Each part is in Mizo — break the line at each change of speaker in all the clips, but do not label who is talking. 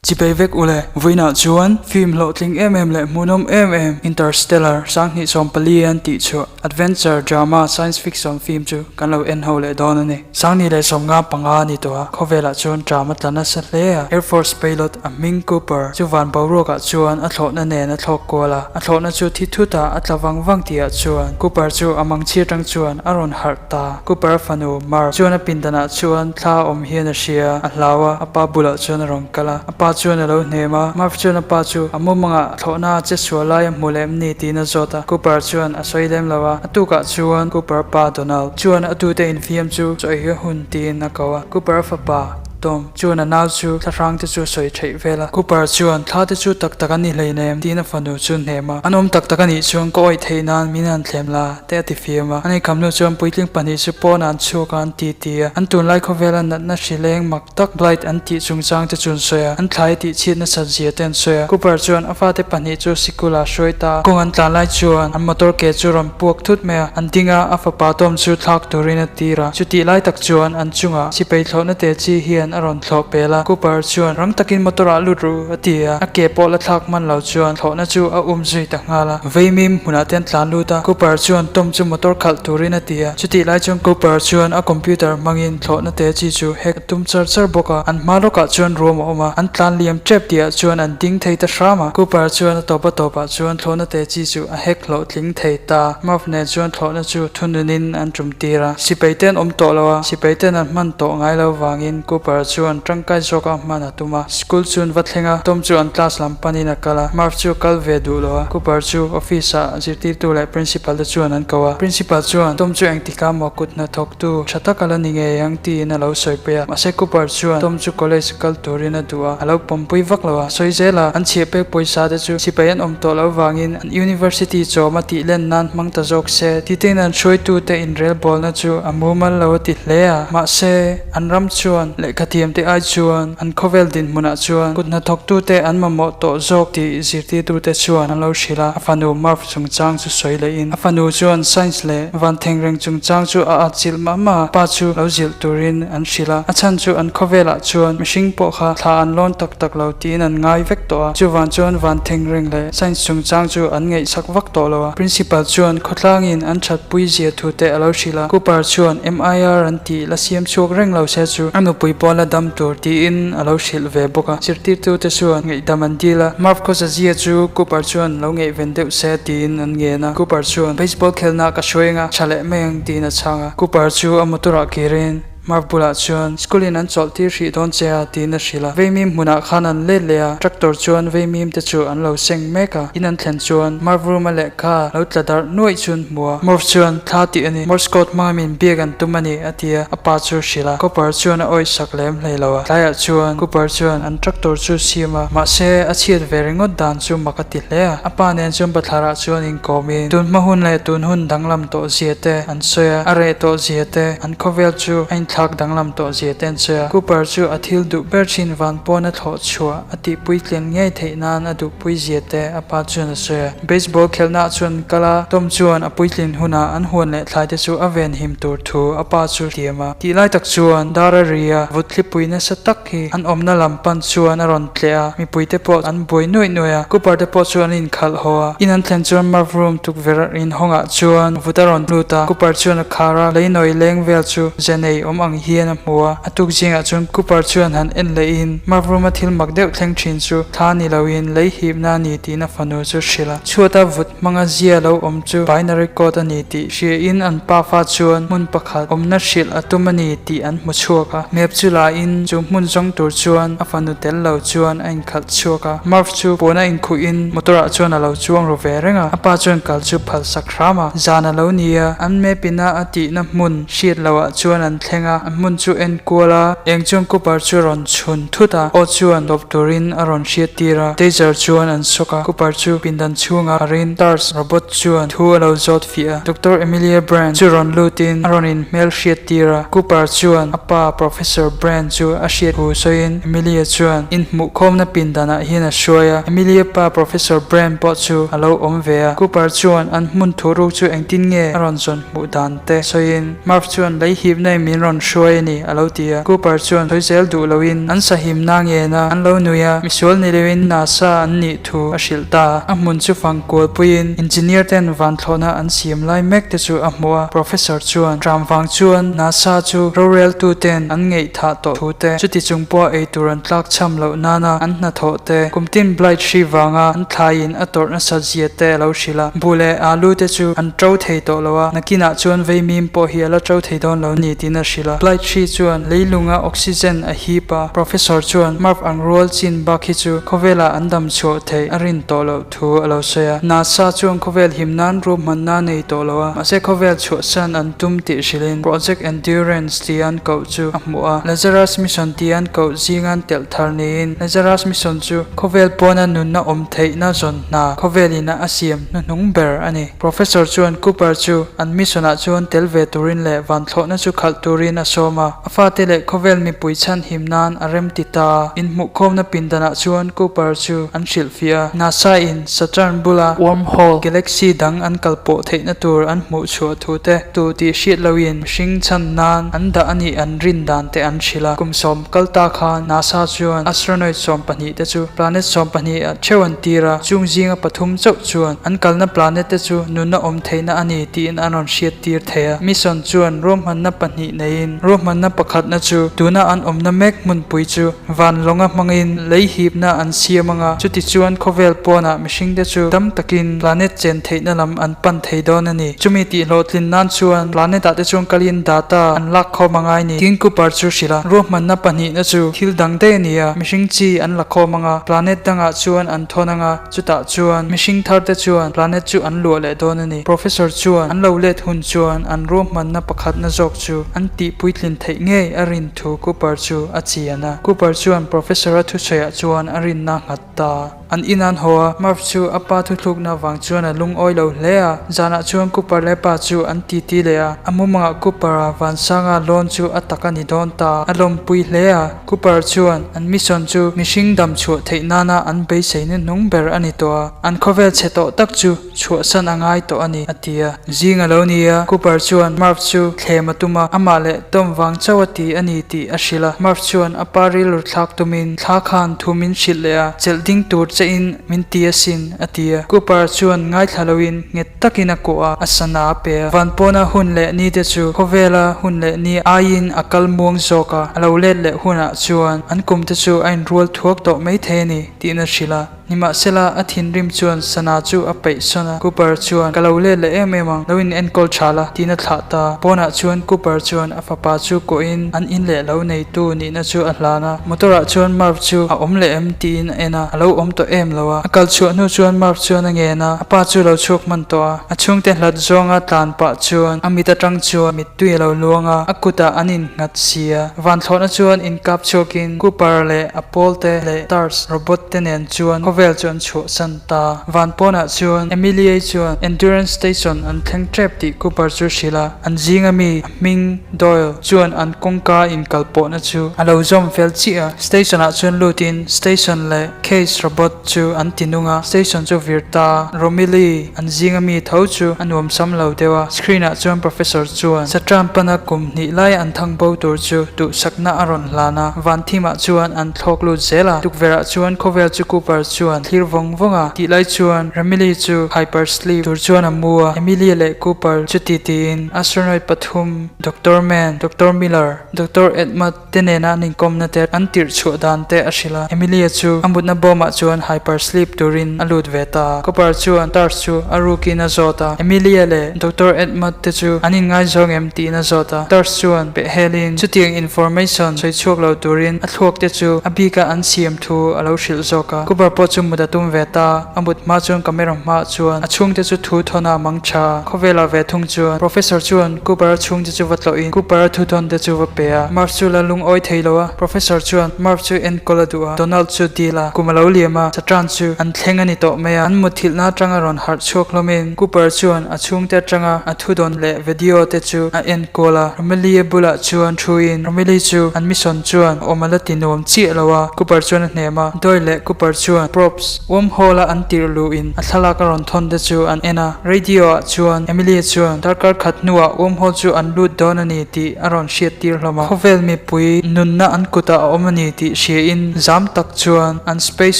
Chipei vek ule, vawiinah chuan film hlawhtling em em leh hmuhnawm em em Interstellar 2014 an tih chhuah adventure drama science fiction film chu kan lo en ho leh dawn a ni. 2015 a ni tawh a, khawvelah chuan tram a tla nasa hle a, Air Force pilot a hming Cooper chu van boruakah chuan a thlawhna nen a thlawk kual a, a thlawhna chu thi thut a a tla vang vang tihah chuan Cooper chu a mangchhi atang chuan a rawn harh ta. Cooper fanu Mark chuan a pindanah chuan thla awm hian a hria, a hlau a, a pa bulah chuan a rawn kal a, a pa chuan a lo hnem a, Marv chuan a pa chu a mumangah thlawhna a che sual lai a hmu lem ni tiin a zawt a, Cooper chuan a sawi lem lo a, a tukah chuan Cooper pa Donald chuan a tute infiam chu chaw ei hun tiin a ko a, Cooper fapa Tom chuan a nau chu thlahrang te chu a sawi theih vel a, Cooper chuan thla te chu tak tak an ni hleinem tiin a fanu chu hnem a, an awm tak tak a nih chuan ka awih theih nan min han thlem la. Te a ti fiam a, ani khamnu chuan puitling pahnih chu pawnah an chhuak a an ti ti a, an tunlai khawvela natna hri leng mak tak blight an tih chungchang te chu an sawi a, an thlai tih chhiat nasat zia te an sawi a. Cooper chuan a fate pahnih chu sikul ah hruai ta a, kawng an tlan lai chuan an motor ke chu rawn puak thut mai a, an ding a, a fapa Tom chu thlak turin a tir a, chutih lai tak chuan an chungah sipai thlawhna te chi hian a rawn thlawh pel a, Cooper chuan rang takin motor ah lut ru a ti a, a ke pawh la thlak hman lo chuan thlawhna chu a um zui ta nghal a. Veimim hmunah te an tlan lut a, Cooper chuan Tom chu motor khalh turin a ti a. Chutih lai chuan Cooper chuan a computer hmangin thlawhna te chi chu hack a tum char char bawk a. An hma lawkah chuan ruam a awm a, an tlan liam tep tihah chuan an ding thei ta hram a. Cooper chuan a tawp a tawpah chuan thlawhna te chi chu a hack hlawhtling thei ta. Murph nen chuan thlawhna chu thununin an tum tir a. Sipai te an awm tawh lo a, sipai ten an hman tawh ngai lo vangin Cooper chuan tangkai zawka hman a tum a. School chu an va thleng a, Tom chu an class lam panin a kal a, Marv chu a kal ve duh lo a, Cooper chu office ah zirtirtu leh principal te chuan an ko a, principal chuan Tom chu engtikah maw kut hnathawktu tha tak a la ni ngei ang tiin a lo sawi pui a, mahse Cooper chuan Tom chu college kal turin a duh a, a lo pawmpui vak lo a, sawi zel a, an chhiah pek pawisa te chu sipai an awm tawh loh vangin an university chawm a tih len nan hmang ta zawk se, titein an hruaitute inrelbawlna chu a mumal lo a ti hle a, mahse. An ram chuan lehkhathiamte ai chuan an khawvel dinhmunah chuan kut hnathawktute an mamawh tawh zawk tih zirtirtute chuan an lo hrilh a. A fanu Murph chungchang chu sawi lehin a fanu chuan science leh van thengreng chungchang chu a atchilh mah mah a, pa chu lo zilh turin an hrilh a. A chhan chu an khawvelah chuan mihring pawh kha thla an lawn tak tak lo tiin an ngai vek tawh a. Chuvang chuan van thengreng leh science chungchang chu an ngaihsak vak tawh lo a. Principal chuan khawtlangin an thatpui zia thute a lo hrilh a. Cooper chuan MIR an tih la siam chhuak reng lo se chu a nupui pawh la dam tur tiin a lo hrilh ve bawk a. Zirtirtute chuan ngaihdam an dil a, Marv Khawsazia chu Cooper chuan lo ngaihven deuh se tiin an ngen a. Cooper chuan, Baseball khelna ka hruai anga tha leh mai ang tiin a chhang a. Cooper chu a motor ah kirin Marv bulah chuan, School in an chawlh tir hrih dawn che a tiin a hrilh a. Veimim hmunah khan an let leh a, tractor chuan veimim te chu an lo seng mek a. In an thlen chuan Marv room a lehkha lo tla darh nuaih chu an hmu a. Marv chuan, Thla tih a ni. Morse code hmanga min biak an tum a ni, a ti a, a pa chu a hrilh a. Cooper chuan a awih sak lem hlei lo a. Tlaiah chuan Cooper chuan an tractor chu siam a, mahse a chhiat ve ringawt dan chu mak a ti hle a. A pa nen chuan bathlarah chuan inkawmin tun hma hun leh tun hun danglam tawh zia te an sawi a, a reh tawh zia te, an khawvel chu a inthlak danglam tawh zia te an sawi a. Cooper chu a thil duh ber thin van pawn a thlawh chhuah a tihpui tlen ngei theih nan a duhpui zia te a pa chuan a sawi a. Baseball khelhnaah chuan kal a, Tom chuan a puitlin hunah an huan leh thlai te chu a venhim tur thu a pa chu tiam a. Tih lai tak chuan dar a ri a, vut thlipui nasa tak hi an awmna lam pan chuan a rawn tleh a, mipui te pawh an buai nuaih nuaih a, Cooper te pawh chu an inkhalh haw a. In an thlen chuan Marv room tukverh inhawngah chuan vut a rawn lut a, Cooper chuan a khar a, lei nawi leng vel chu ze nei awm ang hian a hmu a. A tuk zingah chuan Cooper chuan han en lehin Marv room a thil mak deuh thleng thin chu thla ni loin lei hipna a ni tiin a fanu chu hrilh a. Chhuata vut hmanga zia lo awm chu binary code a ni tih hriain an pafa chuan hmun pakhat awmna hrilh a tum a ni tih an hmu chhuak a. Map chu lahin chu hmun zawng tur chuan a fanu tel lo chuan a inkhalh chhuak a. Murph chu puan a inkhuhin motor ah chuan a lo chuang ru ve reng a. A pa chuan kal chu phal sak hram a. Zan a lo ni a, an map ina a tihna hmun hriat loh ah chuan an thleng a. A hmun chu en kual a, eng chuan Cooper chu a rawn chhun thut a, aw chuan tawp turin a rawn hriat tir a, taser chuan an sawk a, Cooper chu pindan chhungah a rin, Tars robot chuan thu a lo zawt fiah a, Doctor Emilia Brand chu rawn lutin a rawn in hmel hriat tir a, Cooper chuan a pa Professor Brand chu a hriat thu sawiin Emilia chuan inhmuhkhawmna pindanah hian a hruai a, Emilia pa Professor Brand pawh chu a lo awm ve a, Cooper chuan an hmun thu ruk chu engtin nge a rawn zawn hmuh dan te sawiin Murph chuan lei hipna in min rawn. hruai a ni, a lo ti a. Cooper chuan sawi zel duh loin an sahimna ngen a, an lo nui a, misual ni loin NASA an nih thu a hrilh ta a. A hmun chu fang kualpuiin engineer ten vanthlawhna an siam lai mek te chu a hmu a. Professor chuan tram vang chuan NASA chu roreltu ten an ngaihthah tawh thu te, chuti chung pawha eitur an tlak chham loh nana an hnathawh te, kumtin blight hri vanga an thlaiin a tawrh nasat zia te a lo hrilh a. Buh leh alu te chu an to thei tawh lo a, nakinah chuan veimim pawh hi a la to thei dawn lo ni tiin a hrilh a. Blight hri chuan leilunga oxygen a hip a, Professor chuan Murph ang rual chin bak hi chu khawvelah an dam chhuah theih a rin tawh loh thu a lo sawi a. NASA chuan khawvel him nan ruahmanna nei tawh lo a, mahse khawvel chhuahsan an tum tih hrilhin Project Endurance tih an koh chu a hmuh a. Lazarus Mission tih an koh zingan telh thar niin Lazarus Mission chu khawvel pawna nunna awm theihna zawn hna khawvel ina a siam hnuhnung ber a ni. Professor chuan Cooper chu an mission ah chuan tel ve turin leh vanthlawhna chu khalh turin a sawm a. A fate leh khawvel mipui chhan him nan a rem ti ta a. Inhmuhkhawmna pindanah chuan Cooper chu an hrilhfiah a. NASA in Saturn bula wormhole galaxy dang an kal pawh theihna tur an hmuh chhuah thu te tu tih hriat loin mihring chhan nan an dah a nih an rin dan te an hrilh a. Kum sawm kal ta khan NASA chuan astronoid 12 te chu planet 12 ah theuh an tir a, chung zinga pathum chauh chuan an kalna planet te chu nunna awm theihna a ni tiin an rawn hriat tir thei a. Mission chuan ruahmanna pahnih neiin ruahmanna pakhatna chu tuna an awmna mek hmunpui chu van lawnga hmangin lei hipna an siam anga, chuti chuan khawvel pawnah mihringte chu dam takin planet chen theihna lam an pan thei dawn a ni. Chumi tih hlawhtlin nan chuan planet ah te chuan kalin data an lak khawm a ngai ni. Tiin Cooper chu hrilh a, ruahmanna pahnihna chu thil dang daih a ni a, mihring chi an la khawm anga, planet dangah chuan an thawn anga, Chutah chuan mihring thar te chuan planet chu an luah leh dawn a ni. Professor chuan an lo let hun chuan an ruahmanna pakhatna zawk chu an tih puitlin theih ngei a rin thu Cooper chu a chian a. Cooper chuan Professor a thusawiah chuan a rinna nghat ta. An in an haw a, Murph chu a pa thuthlukna vang chuan a lungawi lo hle a. Zanah chuan Cooper leh pa chu an titi leh a, a mumangah Cooper-a Vansanga lawn chu a tak a ni dawn ta. A lawmpui hle a. Cooper chuan an mission chu mihring dam chhuah theih nana an beiseina hnung ber a ni tawh a, an khawvel chhe tawh tak chu chhuahsan a ngai tawh a ni, a ti a. Zing a lo ni a, Cooper chuan Murph chu thlem a tum a, amah leh Tom vang chauh a ti a ni tih a hrilh a. Murph chuan a pa rilru thlak tumin thla khan thu min hrilh leh a, chelh ding tur che in min ti asin, a ti a. Cooper chuan ngaithla loin nghet takin a kuah a, a sana a pe a. Van pawna hun leh ni te chu khawvela hun leh ni aiin a kal muang zawk a, a lo let leh hunah chuan an kum te chu a inrual thuak tawh mai thei a ni tiin a hrilh a. Nimahsela, a thinrim chuan sana chu a peih sawn a, Cooper chuan, Ka lo let leh em em ang, lo in enkawl tha la, tiin a thlah ta. Pawnah chuan Cooper chuan a fapa chu kuahin an in leh lo neitu nihna chu a hlan a. Motor ah chuan Marv chu a awm leh em tiin a en a, a lo awm tawh em lo a. A kal chhuah hnu chuan Marv chuan a ngen a, a pa chu lo chhuak hman tawh a. A chhungte hlat zawnga tlan pah chuan a mit atang chuan mittui a lo luang a, a kutah an innghat si a. Vanthlawhna chuan inkap chhuakin Cooper leh a pawlte leh Tars robot te nen chuan khawvel chu an chhuahsan ta. Van pawnah chuan Emilie chuan Endurance Station an thleng tep tih Cooper chu hrilh a, an zinga mi a hming Doyle chuan an kawngka inkal pawhna chu a lo zawm fel chiah a, station ah chuan lutin station leh case robot chu an ti nung a, station chu vir ta Romilly an zinga mi tho chu a nuam sam lo deuh a, screen ah chuan professor chuan Satran pana kum hnih lai an thang bo tur chu duhsakna a rawn hlan a, van thim ah chuan an thlawk lut zel a, tukverh ah chuan khawvel chu Cooper chuan thlir vawng vawng a, tih lai chuan Romilly chu hyper sleep tur chuan a mu a, Emilia leh Cooper chu ti tiin astronaut pathum Doctor Mann, Doctor Miller, Doctor Edmund te nena an inkawmna te an tirh chhuah dan te a hrilh a. Emilia chu a mutna bawmah chuan hyper sleep turin a lut ve ta a. Cooper chuan Tars chu a rukin a zawt a. Emilia leh Doctor Edmund te chu an inngaizawng em tiin a zawt a. Tars chuan pehhelin chutiang information sawi chhuak lo turin a thluak te chu a bika an siam thu a lo hrilh zawk a. Cooper pawh chu mut a tum ve ta a. A mut hma chuan camera hmaah chuan a chhungte chu thu thawn a mang tha a. Khawvelah ve thung chuan Professor chuan Cooper-a chhungte chu va tlawhin Cooper-a thu thawn te chu va pe a. Murph chu la lungawi thei lo a. Professor chuan Murph chu enkawl a duh a, Donald chu dil a. Kum a lo liam a, Satran chu an thleng a ni tawh mai a. An mutthilhna atanga rawn harh chhuak hlawmin Cooper chuan a chhungte atanga a thu dawn leh video te chu a enkawl a. Romilly-a bulah chuan thuin Romilly chu an mission chuan awm a la ti nuam chiah lo a. Cooper chuan a hnem a. Doyle leh Cooper chuan Pro. Probes wormhole a an tirh luhin a thlalak a rawn thawn te chu an en a. Radio ah chuan Emily chuan darkar khat hnuah wormhole chu an lut dawn a ni tih a rawn hriat tir hlawm a. Khawvel mipui nunna an kutah a awm a ni tih hriain zam tak chuan an space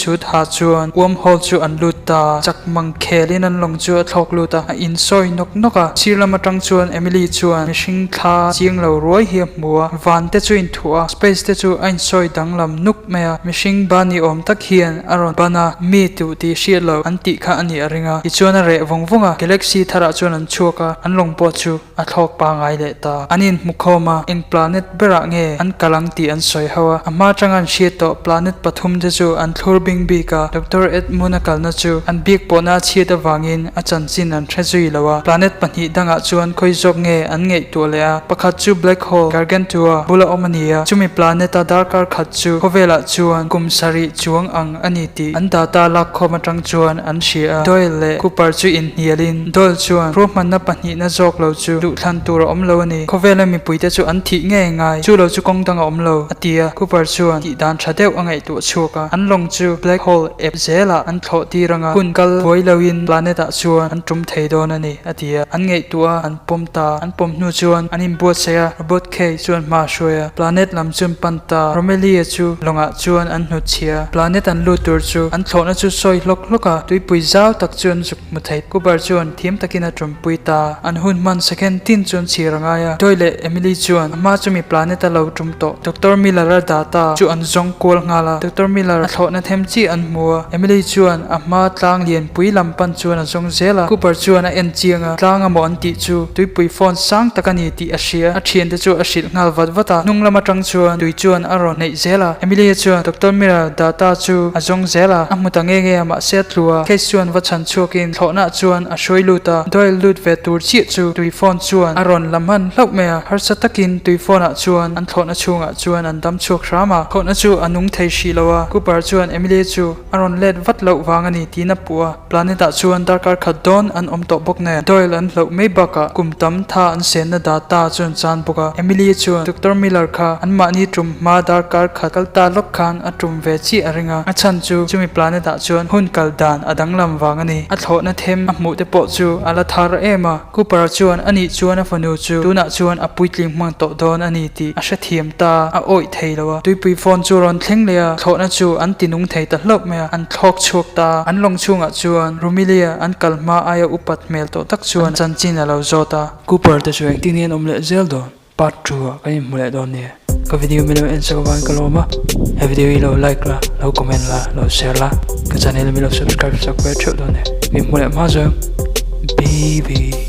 suit ha chuan wormhole chu an lut ta. Chak mang khelin an lawng chu a thlawk lut a, a insawi nawk nawk a. Sir lam atang chuan Emily chuan mihring thla chiang lo ruai hi a hmu a, van te chu a inthuah a, space te chu a insawi danglam nuk mai a. Mihring ban ni awm tak hian a rawn ban a, mi tuh tih hriat loh an tih kha a nih a ring a. Tichuan a reh vawng vawng a, galaxy tharah chuan an chhuak a, an lawng pawh chu a thlawk pangai leh ta. An inhmu khawm a, eng planet berah nge an kal ang tih an sawi ho a. A hma atanga an hriat tawh planet pathum te chu an thlur bing bik a, Doctor Edmund a kalna chu an bik pawhna a chhiat avangin a chanchin an hre zui lo a. Planet pahnih dangah chuan khawi zawk nge an ngaihtuah leh a, pakhat chu black hole Gargantua bula awm a ni a, chumi planet a darkar khat chu khawvelah chuan kum sarih chuang ang a ni tih an data lakkhawm atang chuan an hria a. Doyle leh Cooper chu inhnialin Doyle chuan ruahmanna pahnihna zawk lo chu duhthlan tur a awm lo a ni. Khawvela mipuite chu an thih ngei ngai, chu lo chu kawng dang a awm lo, a ti a. Cooper chuan tih dan tha deuh a ngaihtuah chhuak a, an lawng chu black hole ep zelah an thlawh tir ang a, hun kal buai loin planet ah chuan an tum thei dawn a ni, a ti a. An ngaihtuah a, an pawm ta. An pawm hnu chuan an inbuatsaih a, Robot Kay chuan hma a hruai a, planet lam chu an pan ta. Romelia chu lawngah chuan an hnutchhia. Planet an lut tur chu an thlawhna chu sawi hlawk hlawk a, tuipui zau tak chu an zuk hmu thei. Cooper chuan thiam takin a ṭawmpui ta. An hun hman second tin chu an chhir a ngai a. Doyle leh Emily chuan a hma chu mi planet a lo ṭum tawh. Doctor Miller-a data chu an zawng kual nghal a. Doctor Miller a thlawhna them chiah an hmu a. Emily chuan a hma tlang lianpui lam pan chuan a zawng zel a. Cooper chuan a en chiang a, tlang a maw an tih chu tuipui phone sang tak a ni tih a hria. A thiante chu a hrilh nghal vat vat a. Hnung lam atang chuan tui chuan a rawn hnaih zel a. Emilia chuan Doctor Miller data chu a zawng zel a, a hmu ta nge nge a mahse a tlu a. Case chuan va chhan chhuakin thlawhna chuan a hruai lut a. Doyle lut ve tur chiah chu tui phone chuan a rawn la hman hlauh mai a. Harsa takin tui phone ah chuan an thlawhna chhungah chuan an dam chhuak hram a. Thlawhna chu a nung thei hrih lo a. Cooper chuan Emilia chu a rawn let vat loh vang a ni tiin a puh a. Planet ah chuan darkar khat dawn an awm tawh bawk nen Doyle an hlauh mai bakah kum tam tha an senna data chu an chan bawk a. Emily chuan Doctor Miller kha anmahni tum hma darkar khat kal ta lawk khan a tum ve chiah a ring a, a chhan chu chumi planet ah chuan hun kal dan a danglam vang a ni. A thlawhna them a hmuh te pawh chu a la thar em a. Cooper chuan a nih chuan a fanu chu tunah chuan a puitling hmang tawh dawn a ni tih a hrethiam ta, a awih thei lo a. Tuipui phone chu rawn thleng leh a, thlawhna chu an ti nung thei ta hlauh mai a, an thlawk chhuak ta. An lawng chhungah chuan Rumilia an kal hma aia upat hmel tawh tak chuan chanchin a lo zawt a. Cooper te chu engtin nge an awm leh zel dawn? Part 2 ah kan inhmu leh dawn nia. Ka video mi lo en sak avangin ka lawm a, he video hi lo like la, lo comment la, lo share la, ka channel mi lo subscribe sak ve theuh dawn nia. Ka inhmu leh hma zawng. Baby.